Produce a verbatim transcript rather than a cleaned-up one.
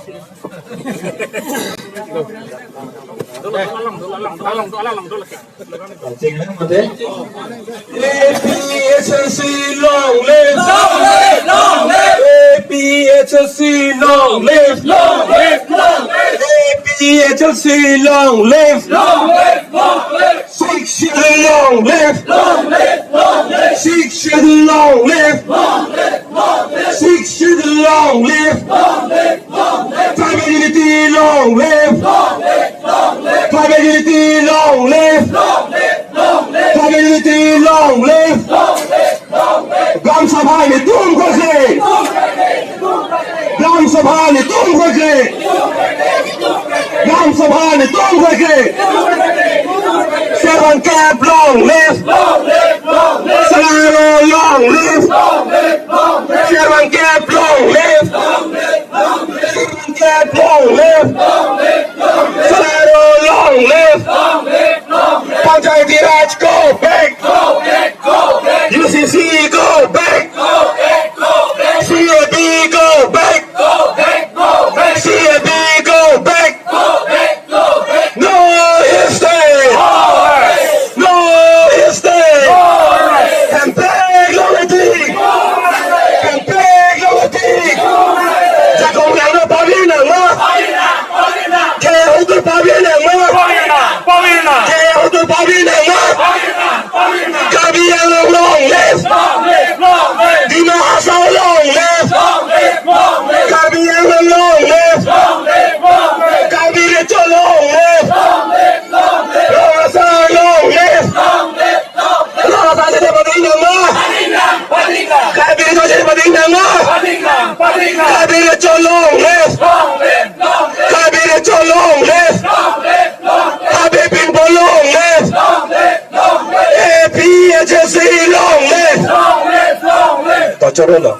A P H L C long live! Long live! Long live! A P H L C long live! Long live! Long live! A P H L C long live! Long live! Long live! Sixth Schedule long live! Long live! Long live! Sixth Schedule long live! Long live! Long live! Sixth Schedule long live! Long live! Long live! Tribal unity long live! Long live! Long live! Tribal unity long live! Long live! Long live! Tribal unity long live! Long live! Long live! Gram Sabha netum krekre! Gram Sabha netum krekre! Gram Sabha netum krekre! Sherwan Camp long live! Long live! Long live! Salai Ro long live! Long live! Long live! Sherwan Camp long live! Long live! Long live! Sherwan Camp long live! Long live! Long live! Salai Ro long live! Long live! Long live! Panchayati Raj go back! Go back! Go back! U C C go back! Go back! Go back! C A B go back! Go back! Go back! C A B go back! Go back! Go back! No hill state! No hill state! Hempek long eti! Hempek long eti! Jakong Riang no pavir nang ma? Khei ahut pavir nang ma? Khei ahut pavir nang ma? Karbi Anglong long live! Dima Hasao long live! Karbi Anglong long live! Karbi Recho long live! Rong Asar long live! Rong Asar chini pading nang ma? Karbi Recho chini pading nang ma? Karbi Recho long live! Karbi Recho long live! Habib Bimbo long live! A P H L C long live! To choro lo.